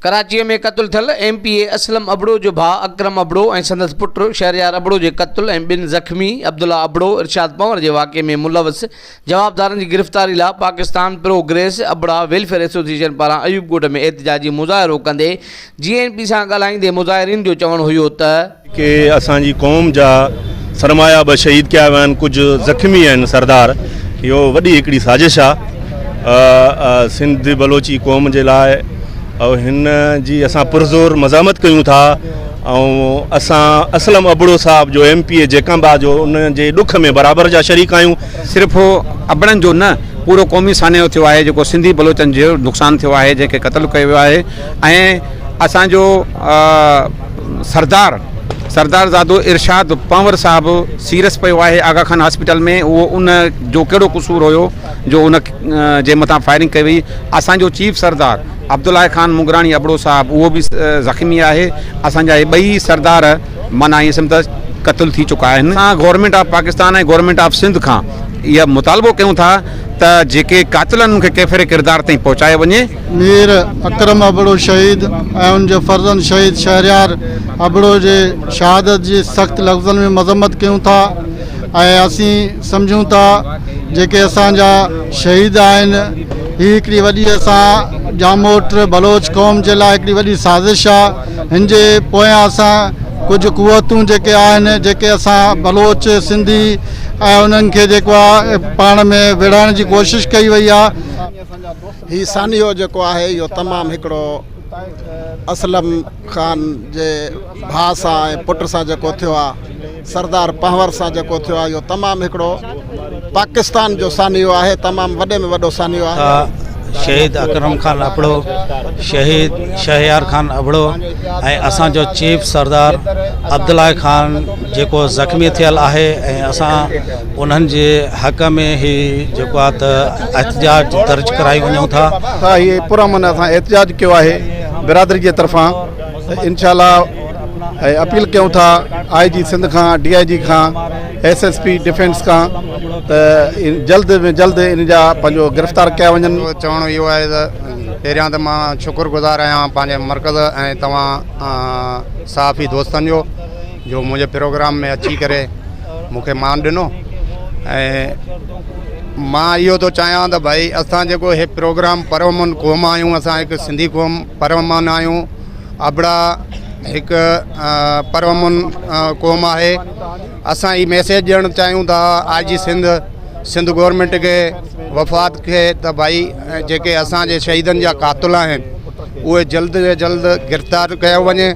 ڪراچيء ۾ قتل ٿيل M P A Aslam Abro جو ڀاء اڪرم ابڙو ۽ سندس پٽ شهريار ابڙو جي قتل ۽ ٻن زخمي عبدالله ابڙو، ارشاد پنهور جي واقعي ۾ ملوث جوابدارن جي گرفتاري لا پاڪستان پروگريس ابڙا ويلفيئر ايسوسيئيشن پاران ايوب ڳوٺ ۾ احتجاجي مظاهرو ڪندي جي اين پي سان ڳالهائيندي مظاهرين جو چوڻ هيو ته. ڪي اسان جي قوم جا سرمايا به شهيد ڪيا ويا آهن ڪجهه زخمي آهن سردار اهو وڏي هڪڙي سازش آ سنڌ بلوچي قوم جي لاء او هن جي اسان پرزور مزاحمت ڪيون ٿا ۽ اسان اسلم ابڙو صاحب جو ايم پي اي جيڪب آ جو ان جي ڏک ۾ برابر جا شريڪ آهيون. صرف ابڙن جو نه پورو قومي سانحو ٿيو آهي جيڪو سنڌي بلوچن جو نقصان ٿيو آهي جنهن کي قتل ڪيو ويو آهي ۽ اسان جو سردار سردار زادو ارشاد پنور صاحب سيرس پيو آهي آغا خان هاسپيٽل ۾ اهو ان جو ڪهڙو قصور هيو جو ان جي مٿان فائرنگ ڪئي وئي اسان جو چيف سردار عبدالله خان مونگراڻي ابڙو صاحب اهو به زخمي آهي اسان جا اهي ٻئي سردار معنيٰ ائين سمجھ ته قتل ٿي چڪا آهن اسان government of Pakistan ۽ government of Sindh کان اها مطالبو ڪيون ٿا ته جيڪي قاتل آهن انهن کي ڪيفر ڪردار تائين پهچايو وڃي. مير اڪرم ابڙو شهيد ۽ ان جي فرزند شهيد شهريار ابڙو جي شهادت جي سخت لفظن ۾ مذمت ڪيون ٿا ۽ اسين سمجهون ٿا جيڪي اسان جا شهيد آهن هي هڪڙي وڏي اسان ڄاموٽ بلوچ قوم جي لاء هڪڙي وڏي سازش آ هن جي پويان اسان ڪجهه قوتون جيڪي آهن جيڪي اسان بلوچ سنڌي ۽ انهن کي جيڪو آ پاڻ ۾ وڙهائڻ جي ڪوشش ڪئي وئي آ. هي سانحو جيڪو آهي اهو تمام هڪڙو اسلم خان جي ڀاء سان ۽ پٽ سان جيڪو ٿيو آ سردار پنهور سان جيڪو ٿيو آ اهو تمام هڪڙو پاڪستان جو سانحو آهي تمام وڏي ۾ وڏو سانحو آهي. شهيد اڪرم خان ابڙو، شهيد شهيار خان ابڙو ۽ اسان جو چيف سردار عبدالله خان جيڪو زخمي ٿيل آهي ۽ اسان انهن جي حق ۾ هي جيڪو آهي ته احتجاج درج ڪرائي وڃون ٿا. اسان هي پرامن اسان احتجاج ڪيو آهي برادري جي طرفان ته انشاء الله ۽ اپيل ڪيون ٿا آء جي سنڌ کان ڊي I جي کان ايس ايس پي ڊفينس کان ته جلد ۾ جلد ان جا پنهنجو گرفتار ڪيا وڃن. چوڻ اهو آهي ته پهريان ته مان شڪر گذار آهيان پنهنجي مرڪز ۽ توهان صحافي دوستن جو جو منهنجي پروگرام ۾ اچي ڪري مون کي مان ڏنو ۽ مان اهو ٿو چاهيان ته ڀائي اسان جيڪو هي پروگرام پرامن قوم آهيون اسان هڪ سنڌي قوم پرامن آهيون ابڙا هڪ پرامن قوم آهي اسان هي ميسيج ڏيڻ چاهيون ٿا آء جي سنڌ سنڌ گورنمينٽ کي وفات کي ته ڀائي جيڪي اسانجي شهيدن جا قاتل آهن اهي جلد جلد گرفتار ڪيو وڃي.